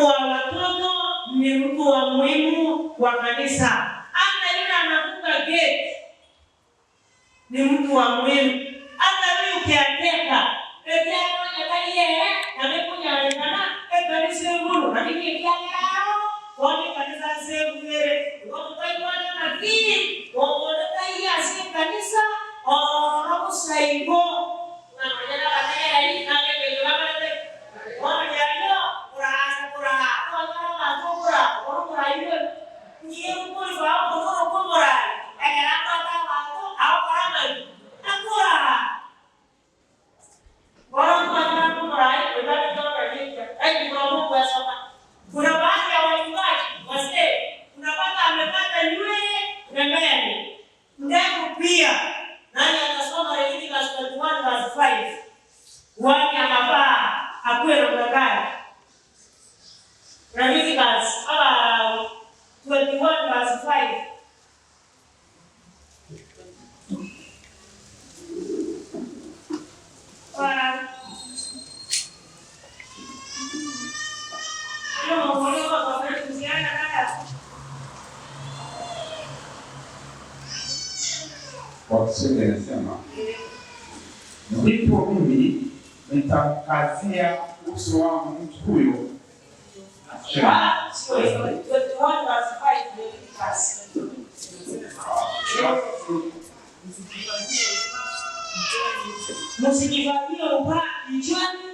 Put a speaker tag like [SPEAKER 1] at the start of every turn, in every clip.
[SPEAKER 1] Wa watoto ni mtu wa muhimu kwa kanisa. Hata yule anafunga gate ni mtu wa muhimu. Hata yule ukiateka kanisa oro saigo Kuna baadhi ya wachungaji wazee, unapata amepata nywele na ndevu. Ndevu pia. Nani atasoma Leviticus 21 verse 5? Wani anafaa akuwe namna gani? Leviticus 21 verse 5.
[SPEAKER 2] Kwa Kiswahili inasema, ndipo mimi nitamkazia uso wangu mtu huyo.
[SPEAKER 1] Sio hivyo. 21 verse 5 Leviticus. Msijivalie upaa kichwani.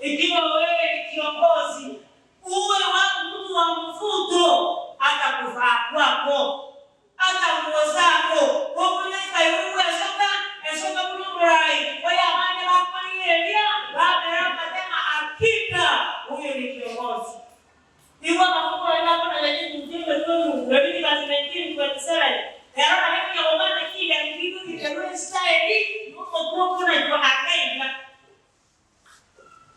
[SPEAKER 1] Ikiwa wewe ni kiongozi, uwe wa mtu wa mvuto, hata kuvaa kwako, hata nguo zako, okuleka iwe soka esoka bulumurayi oya abana bakwanyelia babera batema, hakika huyu ni kiongozi. Iwa mafuko ya na yaji mjimbe tu Leviticus 19:27. Era na hiyo ya kile kitu kile style nuko kuko na kwa akaika.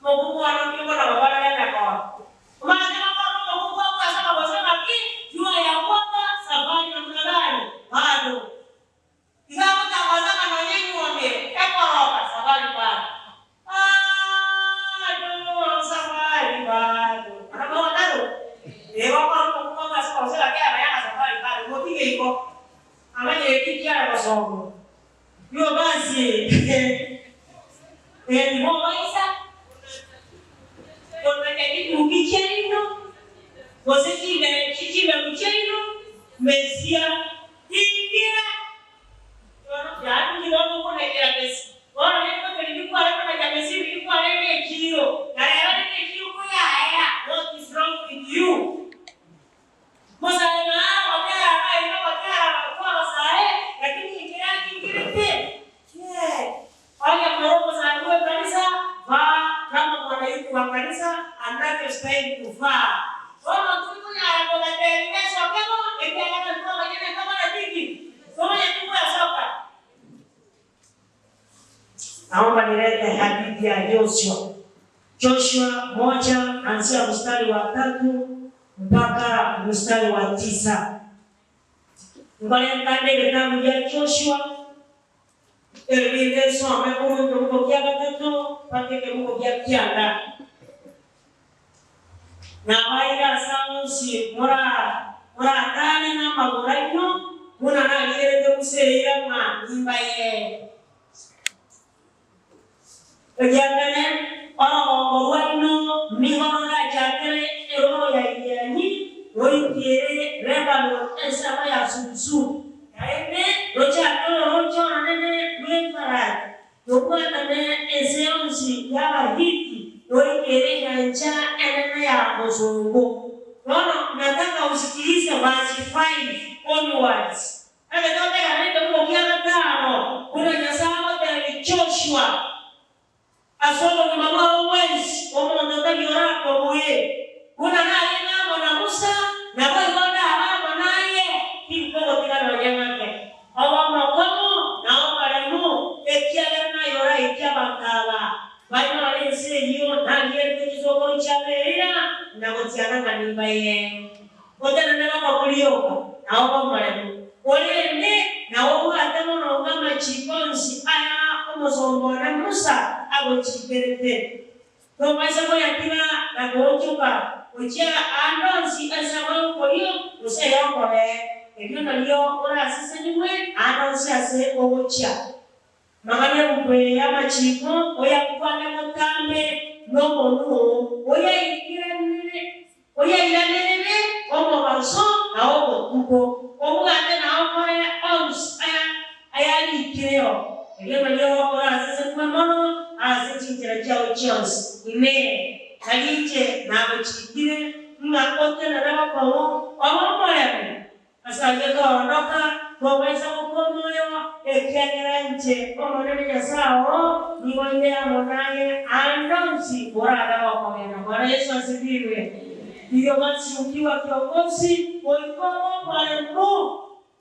[SPEAKER 1] Mungu anakiwa na baba yake kwa. Maana kama Mungu kwa sababu wasema ki jua ya kwamba safari namna gani bado. Ingawa tawazama na nyinyi waambie ekoroka safari bado. Bado safari bado. Anabawa nalo. Ewa kwa Mungu kwa sababu wasema kia bayana safari bado. Mopige iko. Amanye kikia kwa somo. Yo basi. Ni maisha Mesia ingira what is wrong with you? Wa kanisa anavyostahili kuvaa. Naomba nilete hadithi ya Joshua. Joshua 1 anzia mstari wa 3 mpaka mstari wa 9. Ngolentande kitabu ya Joshua elilesome kuruko kya gatatu pake keruko kya kianda na baira saunsi mora muratane na maguraino muna nagirete kuseira ma imbaye Ejangane oro ngorwaino migoro na jakere ero ya yanyi oikiere Lebanon esama ya susu kaende rocha rocho nene lwefara yokwatane eseonsi yabahiti oikiere nyanja enene ya muzungu. Nono nataka usikilize verse 5 onwards. Akatoka nende huko kiana tano kuna nyasaye tena Joshua asoma ni mama wezi omonda yorako buye kuna naye namo na Musa na bwana alama naye kimkogo tigana wanyangake awama komo na omaremu ekiagana yora ikiabakaba baina walense hiyo naliye kizoko chabeira na gotiana na nimbaye otana na bakulioka na omaremu olende na obwatamo nongama chikonsi aya omosombo na Musa agochikerete tomaisa koyatina na gochuka ochia andonsi asama kolio oseyokore ebyo nalyo orasisenimwe andonsi ase ogochia maganya bukwe y'amachiko oyakwana mutambe n'omonu oyayikiranire oyayiranire omubaso na obotuko omugande na okore ons ayalikireo ebyo nalyo orasisenimwe mono ase chinjira chao chionsi ime kalinje nagochikire nga otena nabakomo omomoreme asanje kaondoka twaweza kukomoyo ekiagera nche omonene Nyasaye nigonde amonaye andonsi borada bakogenda. Bwana Yesu asifiwe. Hivyo basi ukiwa kiongozi oikomo mwaremu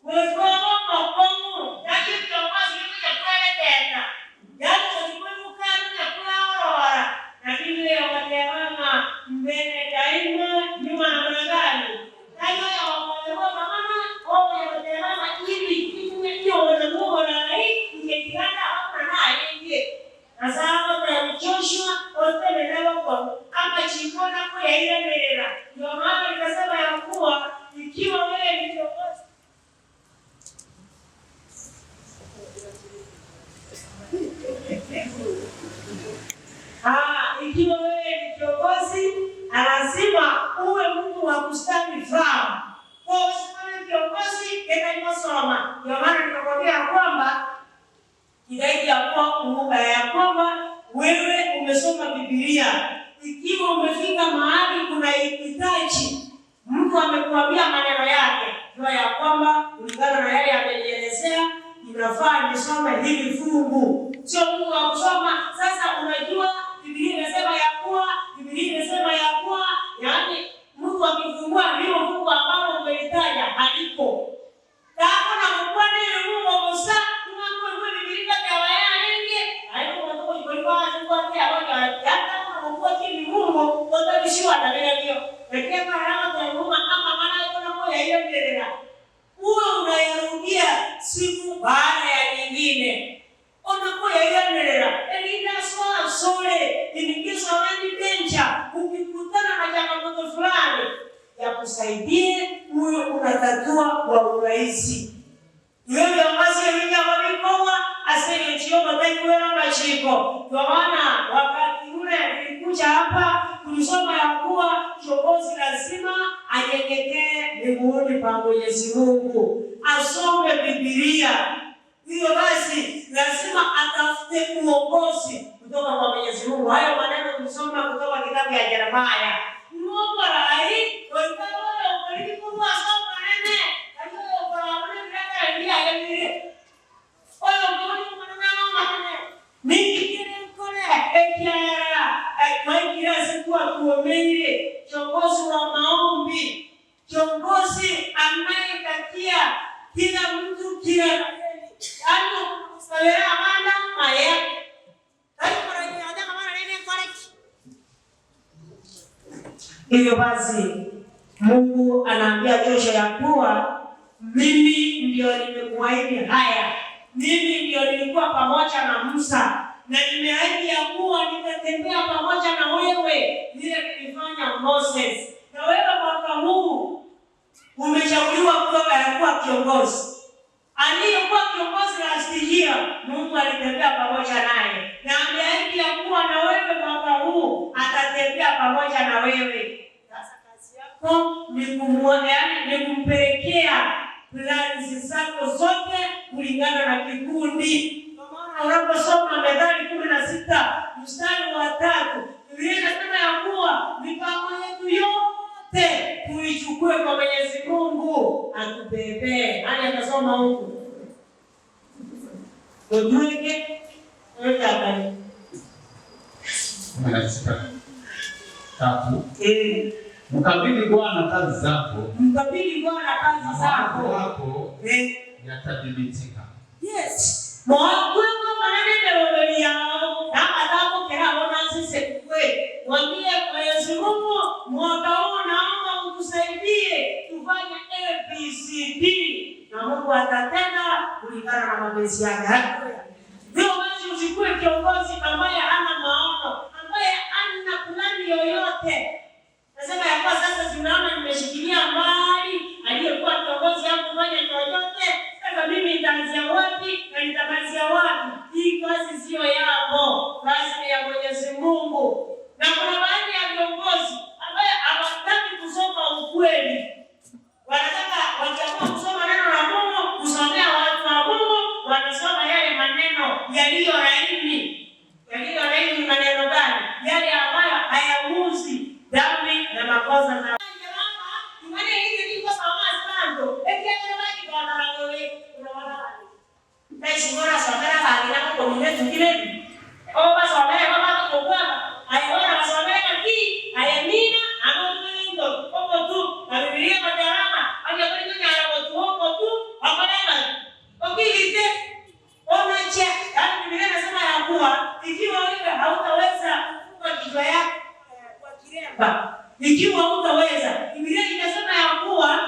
[SPEAKER 1] oikomo makomu lakini kiongozi yuko kuelekeza yaani ulimwengu na kulaora lakini leo mama mbele daima nyuma na gani hayo ya mama oh ya mama hivi hiyo wanamuona hii ingekanda hapo na yeye nasaba kwa Joshua otene nabo kwa ama chikona kwa yairemerera. Ndio maana nikasema ya kuwa ikiwa wewe ni kiongozi ikiwa wewe ni kiongozi lazima uwe mtu wa kustani fahamu. Kwa usimame kiongozi kenda soma. Ndio maana nikakwambia kwamba kidaidi ya kwamba wewe umesoma Biblia. Ikiwa umefika mahali kuna hitaji, mtu amekuambia maneno yake, jua ya kwamba kulingana na yale amenielezea inafaa nisome hili fungu. Sio mtu wa kusoma sasa unajua Biblia inasema ya kuwa, Biblia inasema ya kuwa, yaani mtu akifungua hilo fungu ambalo umelitaja halipo. Hakuna mkwani Mungu Musa, Mungu Biblia kwa waya nyingi, hayo unatoka kwa kwa kwa kwa hata kama Mungu kini Mungu utabishiwa na leo hiyo. Lakini kama kwa Mungu ama maana kuna moja hiyo ndio. Uwe unayarudia siku baada ya nyingine. Unakuwa yaendelea. Elina swala sore, inikizo wani bencha, ukikutana na changamoto fulani ya kusaidie uwe unatatua kwa urahisi. Iyo viongozi wengi wamekuwa asili chio bataikwera machiko. Kwa maana wakati ule nilikuja hapa tulisoma ya kuwa kiongozi lazima anyenyekee miguuni pa Mwenyezi Mungu, asome Biblia. Hivyo basi lazima atafute uongozi kutoka kwa Mwenyezi Mungu. Hayo maneno tulisoma kutoka kitabu ya Yeremia. Mungu rai oikawa okulikuwa soma nene. Kayo kwa mwana ndia yeye. Oyo ngoni mwana mama Nikikire nkore ekyara maikira sikuwa kuomeire kiongozi wa maombi, kiongozi anayetakia kila mtu kila yaani kusabera amana maya. Kai mara ni ada kama nene nkore. Hivyo basi Mungu anaambia Joshua ya kuwa mimi ndio nimekuahidi haya, mimi ndio nilikuwa pamoja na Musa na nimeahidi ya kuwa nitatembea pamoja na wewe vile nilifanya Moses. Na wewe mwaka huu umechaguliwa kuwa kiongozi. Aliyekuwa kiongozi last year, Mungu alitembea pamoja naye na ameahidi ya kuwa na wewe mwaka huu atatembea pamoja na wewe. Sasa kazi yako ni yaani ni kumpelekea plans zako zote kulingana na kikundi. Kwa maana unaposoma Methali 16 mstari wa 3, Biblia inasema ya kuwa mipango yetu yote tuichukue kwa Mwenyezi Mungu atubebee. Hadi atasoma huku. Tuweke wewe.
[SPEAKER 2] 16:3. Mkabidhi Bwana kazi zako.
[SPEAKER 1] Mkabidhi Bwana kazi zako.
[SPEAKER 2] Yatadhibitika.
[SPEAKER 1] Yes. Mwakwego manene wewe yao na adhabu kera ona sisi kwe. Mwambie Mwenyezi Mungu mwaka huu naomba utusaidie tufanye ABCD na Mungu atatenda kulingana na mapenzi yake. Haleluya. Ndio basi usikue kiongozi ambaye hana maono, ambaye hana plani yoyote. Nasema ya kuwa sasa tunaona nimeshikilia mbali aliyekuwa kiongozi hakufanya chochote. Sasa mimi nitaanzia wapi na nitamalizia wapi? Hii kazi sio yako, kazi ni ya Mwenyezi Mungu. Na kuna baadhi ya viongozi ambaye hawataki kusoma ukweli. Wanataka wakiamua kusoma neno la Mungu, kusomea watu wa Mungu, wanasoma yale maneno yaliyo laini. Yaliyo laini ni maneno gani? Yale ambayo hayagusi dhambi na makosa za Ikiwa hutaweza, Biblia inasema ya kuwa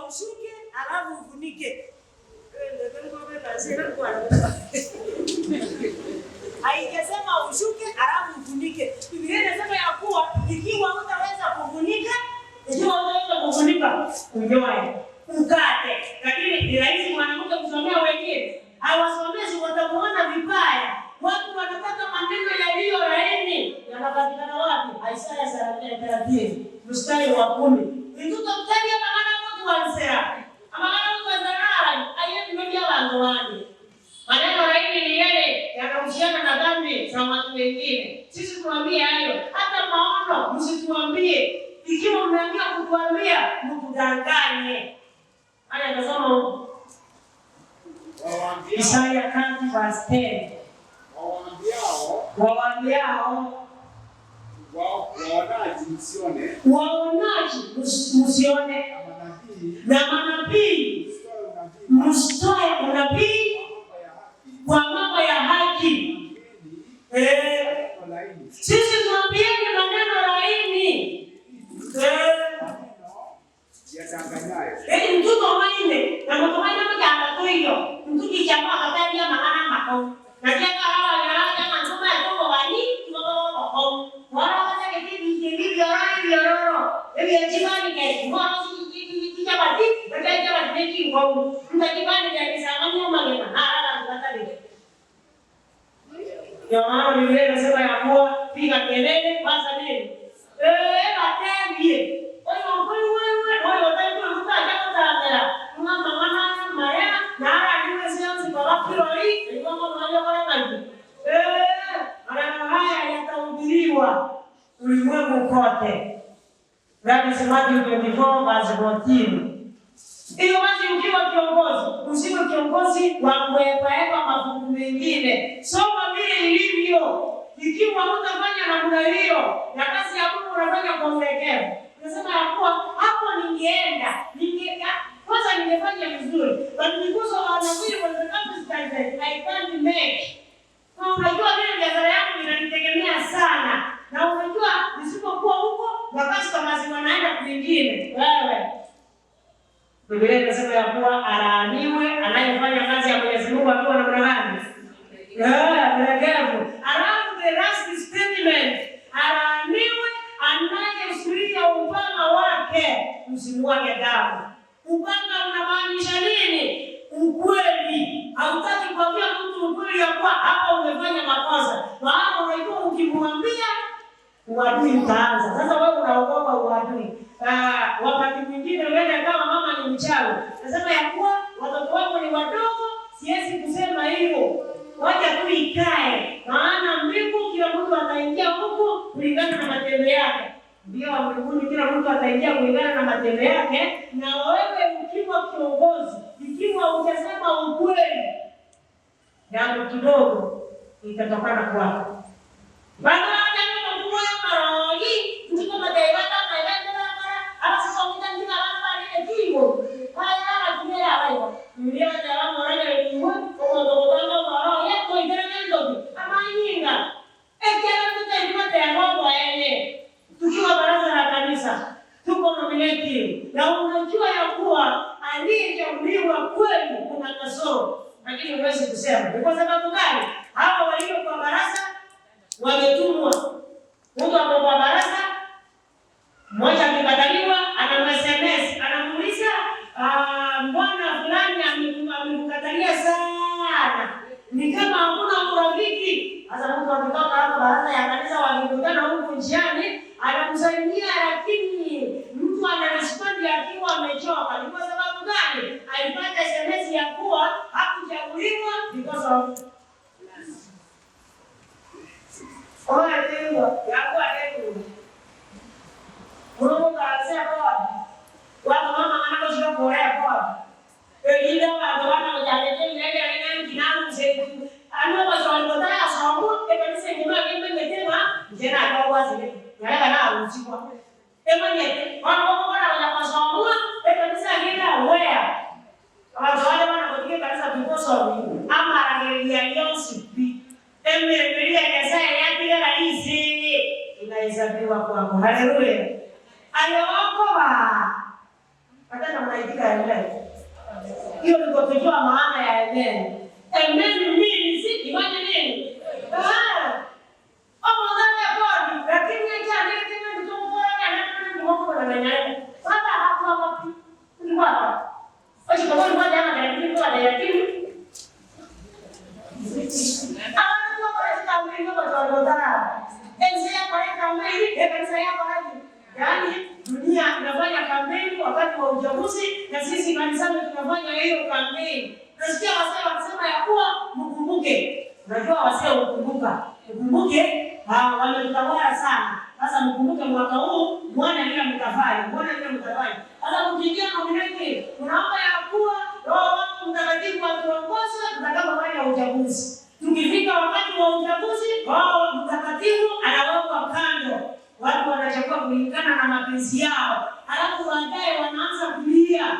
[SPEAKER 1] ushuke alafu ufunike. Haijasema ushuke alafu ufunike. Biblia inasema ya kuwa ikiwa hutaweza kufunika, ikiwa hutaweza kufunika, unyoe, ukate. Lakini ni rahisi mwanamke kusomea wengine. Hawasomezi, watamuona vibaya. Watu wanataka maneno yaliyo laini. Yanapatikana wapi? Isaya 30 mstari wa 10. Mtoto mtani amagana mtu wansera. Amagana mtu wansera aye nimeja wangu wani. Maneno laini ni yale yanahusiana na dhambi za watu wengine. Sisi tuambie hayo. Hata maono msituambie. Ikiwa mnaambia kutuambia mtudanganye. Haya nasoma huko. Isaya 3 verse 10. Wawaambiao waonaji msione, na manabii msitoe unabii kwa mambo ya haki. Sisi tuambieni maneno laini. Mtoto maine na mtoto maine mjana tu hiyo. Mtu kichama akatalia maana mako. Na kia hawa na kama mtuma kwa wani kwa wala hata kiti kiti yororo. Ebi ajibani ke mwana si chapati, ndio chapati neki kwa mtakibani ya kisama magema. Hala nataka. Ndio maana Biblia inasema ya kuwa piga kelele kwanza nini? Batembie. Oyo wewe wewe utaikuwa mtaja kutandera. Mama mwana maya na ala niwe sio kwa kirori, ilikuwa mwana kwa nani? Maneno haya yatahubiriwa ulimwengu kote. That is Matthew 24 verse 14. Hiyo basi ukiwa kiongozi, usiwe kiongozi wa kuepaepa mafungu mengine. Soma vile ilivyo. Ikiwa hutafanya namna hiyo, na kazi ya Mungu unafanya kwa ulegevu. Unasema ya kuwa hapo ningeenda, kwanza ningefanya vizuri. But because of our will circumstances, I can't make. Kwa unajua vile biashara yangu inanitegemea sana. Na unajua nisipokuwa huko, na customers vingine. Wewe Biblia inasema ya kuwa alaaniwe anayefanya kazi ya Mwenyezi Mungu akiwa namna gani? Mlegevu. Alafu the last statement, alaaniwe anayezuia upanga wake usimwage damu. Upanga unamaanisha nini? Ukweli. Hautaki kuambia mtu ukweli ya kuwa hapa umefanya makosa, maana unajua ukimwambia uadui utaanza. Sasa wewe unaogopa uadui. Wakati mwingine uende kama mama ni mchawi, nasema ya kuwa watoto wako ni wadogo, siwezi kusema hivyo, wacha tu ikae, maana mbingu kila mtu ataingia huku kulingana na matendo yake. Ndio wa mbinguni kila mtu ataingia kulingana na matendo yake. Na wewe ukiwa kiongozi, ikiwa hujasema ukweli, jambo kidogo itatokana kwako. Tukiwa baraza la kanisa tuko nominated, na unajua ya kuwa aliyechaguliwa kweli kuna kasoro, lakini huwezi kusema. Ni kwa sababu gani? Hawa walio kwa baraza wametumwa. Mtu ako kwa baraza mmoja akikataliwa, ana SMS anamuuliza, mbona fulani amekukatalia sana, ni kama hakuna urafiki. Sasa mtu akitoka hapo baraza ya kanisa, wakikutana huku njiani, anamsalimia, lakini mtu anarespondi akiwa amechoka. Ni kwa sababu gani? Alipata SMS ya kuwa hakuchaguliwa because of Inahesabiwa kwako. Haleluya. Aliokoa. Hata mnaitika amen. Hiyo ni kujua maana ya amen. Amen means ifanye nini? Ah. Omo ya bodi, lakini yeye anayetenda ndio mbora na ndio Mungu ananyanya. Sasa hapo wapi? Ni wapi? Oje kwa nini mmoja ana lakini kwa lakini Yaani dunia inafanya kampeni wakati wa uchaguzi na sisi kanisani tunafanya hiyo kampeni. Nasikia wazee wakisema ya kuwa mkumbuke. Unajua wazee hukumbuka. Mkumbuke, wametutawala sana. Sasa mkumbuke mwaka huu muone vile mtafanya, muone vile mtafanya. Sasa mkiingia nominate, tunaomba ya kuwa Roho wako Mtakatifu atuongoze tutakapofanya uchaguzi. Tukifika wakati wa uchaguzi, Roho Mtakatifu anawekwa kando. Watu wanachagua kulingana na mapenzi yao, halafu baadaye wanaanza kulia.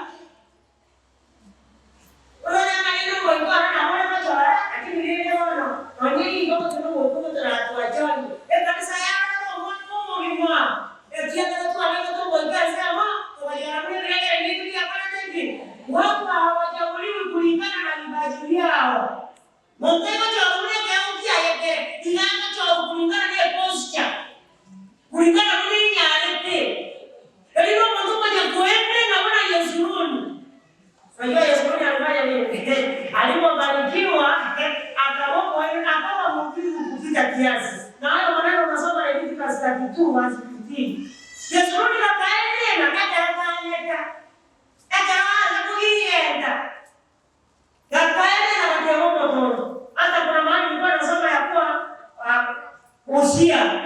[SPEAKER 1] Watu hawachaguliwi kulingana na vipaji vyao. Kulingana na nini alete. Elino mtu mmoja kuende na bwana Yesuruni. Unajua Yesuruni alifanya nini? Alipobarikiwa akawekwa akawa mvivu kupita kiasi. Na hayo maneno unasoma Leviticus 32 verse 15. Yesuruni akaende na kaja akaanza kuienda. Akaenda na kwa Mungu. Hata kuna mahali nilikuwa nasoma ya kuwa Usia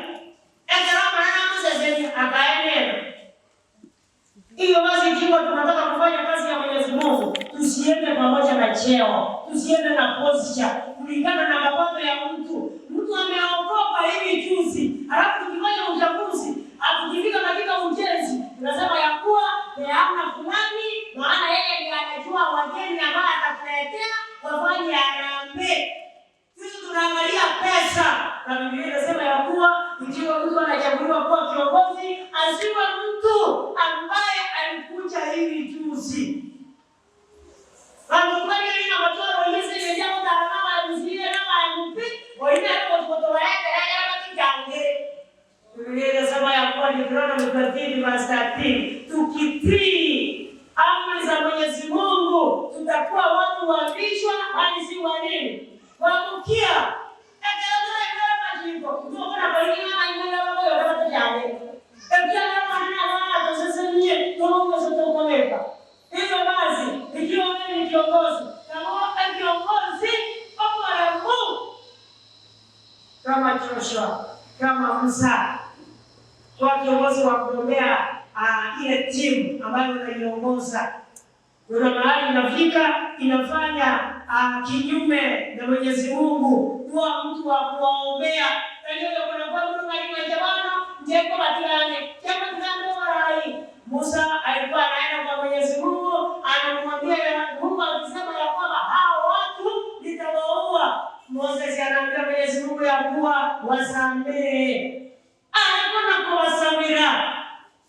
[SPEAKER 1] Hivyo basi ikiwa tunataka kufanya kazi ya Mwenyezi Mungu, tusiende pamoja na cheo, tusiende na posture, kulingana na mapato ya mtu. Mtu ameokoka hivi juzi, alafu tukifanya uchaguzi, atukifika katika ujenzi, tunasema ya kuwa peana fulani, maana yeye ndiye anajua wageni ambao atatuletea wafanye harambee. Sisi tunaangalia pesa, na Biblia inasema ya kuwa ikiwa mtu anachaguliwa kuwa kiongozi, asiwe mtu Deuteronomy 13 verse 13, tukitii amri za Mwenyezi Mungu tutakuwa watu wa vichwa bali si wa nini? Wa mkia. Hivyo basi, ikiwa wewe ni kiongozi, kama kiongozi Mungu, kama Joshua, kama Musa, kwa kiongozi wa kuombea ile timu ambayo unaiongoza. Kuna mahali inafika inafanya kinyume na Mwenyezi Mungu, kuwa mtu wa kuwaombea. Musa alikuwa anaenda kwa Mwenyezi Mungu, anamwambia Mungu akisema ya kwamba hao watu nitawaua. Moses anaambia Mwenyezi Mungu ya kuwa wasamehe. Alikuwa na kuwasamira.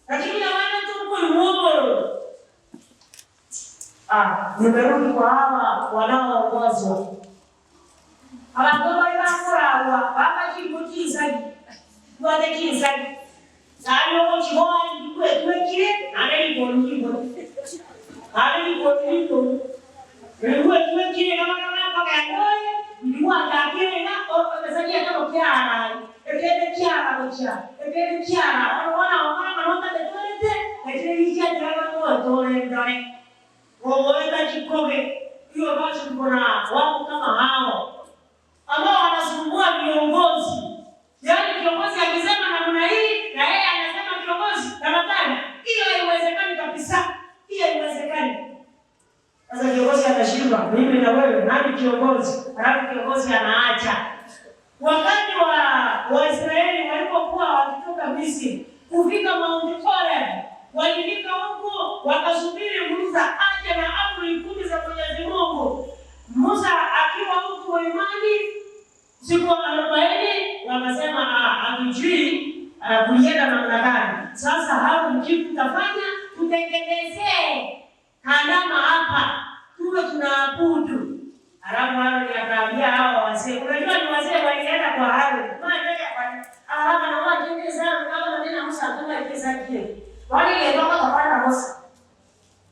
[SPEAKER 1] Lakini hawana tu kuimuomba. Nimerudi kwa hawa wanaoongozwa. Abagomba ibakurawa baba chikuchisa wale chisa. Sano ko chiboa ndikwe twekire ane ibo. Ane ibo ibo. Ndikwe twekire kama kama kwa kandoe ndikwa takire na omesalia kama kiara. Ekele kiara kocha. Ekele kiara. Wana wana wana tetolete. Ekele icha jana kwa tole ndone. Waweka chikoge. Hiyo basi kuna watu kama hao ambao wanasumbua viongozi. Yaani kiongozi akisema namna hii na yeye anasema kiongozi namna gani? Hiyo haiwezekani kabisa. Hiyo haiwezekani. Sasa kiongozi atashindwa, mimi na wewe nani kiongozi? Alafu kiongozi anaacha. Wakati wa Waisraeli walipokuwa wakitoka Misri kufika Mount Horeb, walifika huko wakasubiri Musa aje na amri 10 za Mwenyezi Mungu. Musa akiwa huko mlimani siku 40 wakasema hatujui kulienda namna gani. Sasa hao mjibu tutafanya tutengenezee kandama hapa tuwe tunaabudu. Alafu Haruni akaambia hao wazee, unajua ni wazee walienda kwa Haruni. Maana na wajende sana kama nena Musa atuma pesa kile. Wale ndio kwa Musa.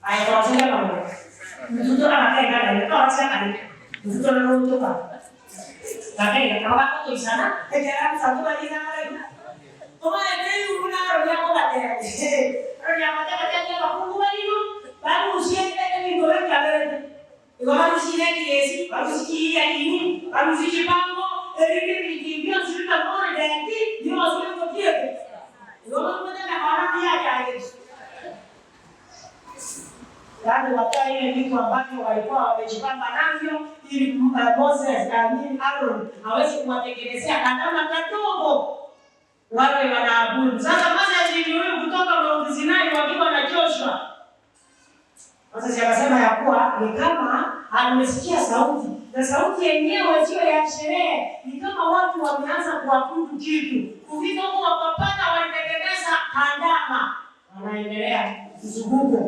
[SPEAKER 1] Ai kwa sema kama mtoto anakaa ndani kwa sasa mtoto anaondoka. Lakini kama wako sana, ekera satu lagi na lagi. Toma ele una ronya ko bate. Ronya mate bate ya bakungu bali no. Baru usia kita ni dole kale. Iko baru sine kiesi, baru siki ya ini, baru siki pango, eri ni kimbia sika more denti, dia masuk ke kia. Iko mmoja na orang dia kaje. Yaani wakati ile vitu ambavyo walikuwa wamejipamba navyo ili Moses Aaron aweze kuwatengenezea kandama kadogo wale wanaabudu. Sasa Moses ni huyu kutoka Mount Sinai wakiwa na Joshua. Moses akasema ya kuwa ni kama amesikia sauti, na sauti yenyewe sio ya sherehe, ni kama watu wameanza kuabudu kitu. Kufika huko wakapata walitengeneza kandama, wanaendelea kuzunguka.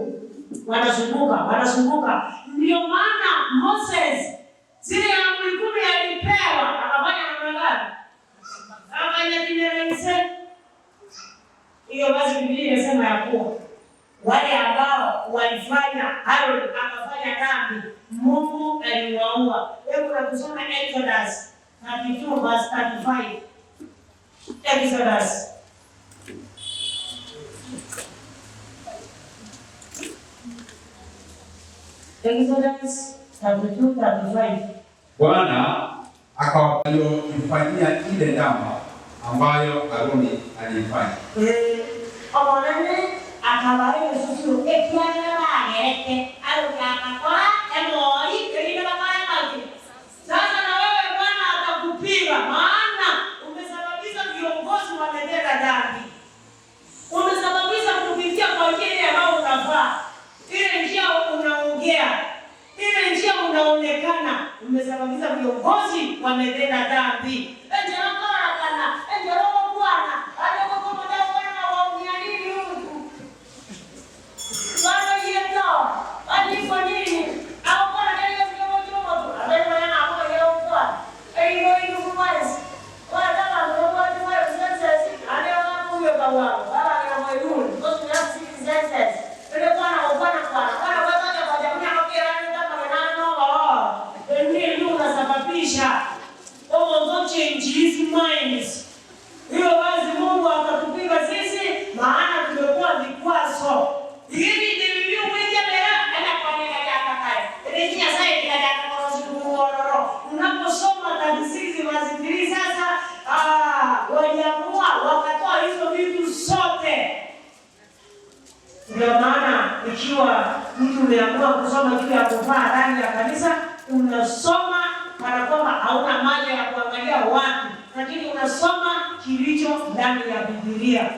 [SPEAKER 1] Wanazunguka. Ndio maana Moses zile amri 10 alipewa, akafanya namna gani? Akafanya kinyerese. Hiyo basi Biblia inasema ya kuwa wale ambao walifanya Aaron akafanya dhambi, Mungu aliwaua. Hebu na kusoma Exodus 32 verse 35. Exodus Exodus 32:35.
[SPEAKER 2] Bwana akawalifanyia ile ndama ambayo Haruni aliifanya.
[SPEAKER 1] Omonene akabaye susu ekiana bagereke arukakakora emori kelina bakora maji. Sasa na wewe Bwana atakupiga, maana umesababisha viongozi wametenda dhambi. Umesababisha kupitia kwa kile ambao unafaa. Ile njia unaongea, ile njia unaonekana, umesababisha viongozi wametenda dhambi. moyuni because we have six senses. Ile bwana bwana bwana bwana watoto kwa jamii akira ndio maneno oh ndio unasababisha omo change his minds. Hiyo wazi Mungu akatupiga sisi maana tumekuwa vikwazo. Hivi ndivyo mwingi mera ana kwa nini kaka kale. Ile Nyasaye kaka kwa siku. Unaposoma 36 verse 3 sasa waliamua wakatoa hizo vitu zote. Ndio maana ikiwa mtu umeamua kusoma juu ya kuvaa rangi ya kanisa, unasoma kana kwamba hauna macho ya kuangalia watu, lakini unasoma kilicho ndani ya Biblia.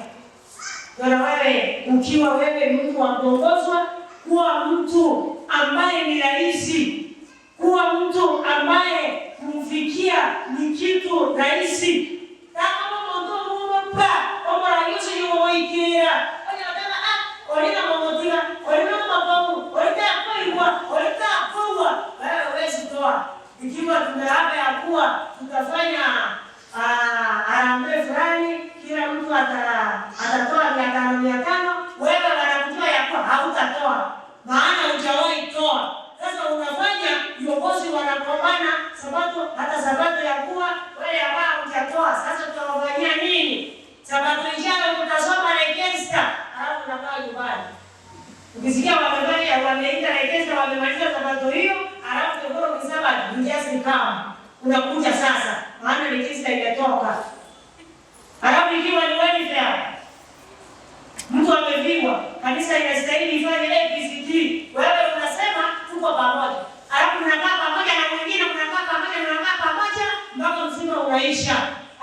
[SPEAKER 1] Na wewe ukiwa wewe mtu wa kuongozwa, kuwa mtu ambaye ni rahisi, kuwa mtu ambaye kumfikia ni kitu rahisi. Kama mtu mmoja omorayusi yumoikira olina mamotika olina mababu olita kuiwa olita kuwa wewe huwezi toa. Ikiwa tumeapa ya kuwa tutafanya harambee fulani, kila mtu atatoa 500 500, wewe wanakujua ya kuwa hautatoa maana hujawahi toa. Sasa unafanya viongozi wanagombana sabato, hata sabato ya kuwa wewe ambao hujatoa, sasa tutawafanyia nini? Sabato ijayo tutasoma register, alafu unakaa nyumbani. Ukisikia wamefanya wameita register, wamemaliza sabato hiyo, alafu tokoro ukisema just come. Unakuja sasa, maana register imetoka. Alafu ikiwa ni welfare, mtu amepigwa, kanisa inastahili ifanye ABCD. Wewe unasema tuko pamoja. Alafu mnakaa pamoja na mwingine, mnakaa pamoja, mnakaa pamoja mpaka msiba unaisha.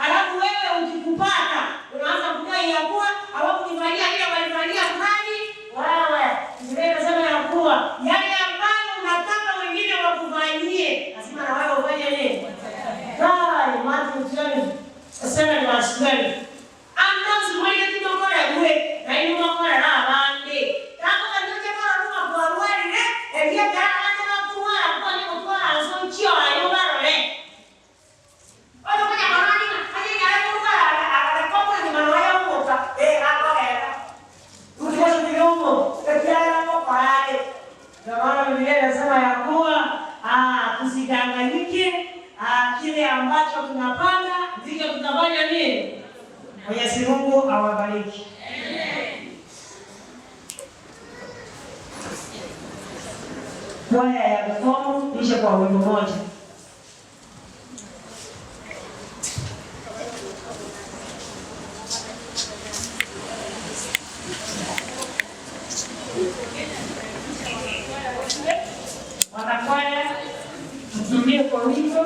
[SPEAKER 1] Alafu wewe ukikupata unaanza kudai ya kuwa hawakunifanyia vile walifanyia fulani. Wewe Biblia inasema ya kuwa yale ambayo unataka wengine wakufanyie, lazima na wewe ufanye nini? Kai Matthew 7 verse 12. Andazi mwenye tinokora gwe na inu makora na abandi. Kako kanyoche kora ruma kwa rwere, ebia kara ande makuwa kwa ni mutwa aso chio ayo barole. Oyo kanya marani aje nyara kuruka akakopo ni manoya umuka akogera. Ukisha ndiyomo ekia ko parale. Ndio maana Biblia inasema ya kuwa tusidanganyike, kile ambacho tunapanda ndicho tutafanya nini? Mwenyezi Mungu awabariki. Kwaya ya Bukomo ishe kwa wimbo moja.
[SPEAKER 3] Wanakwaya, mtulie kwa wimbo.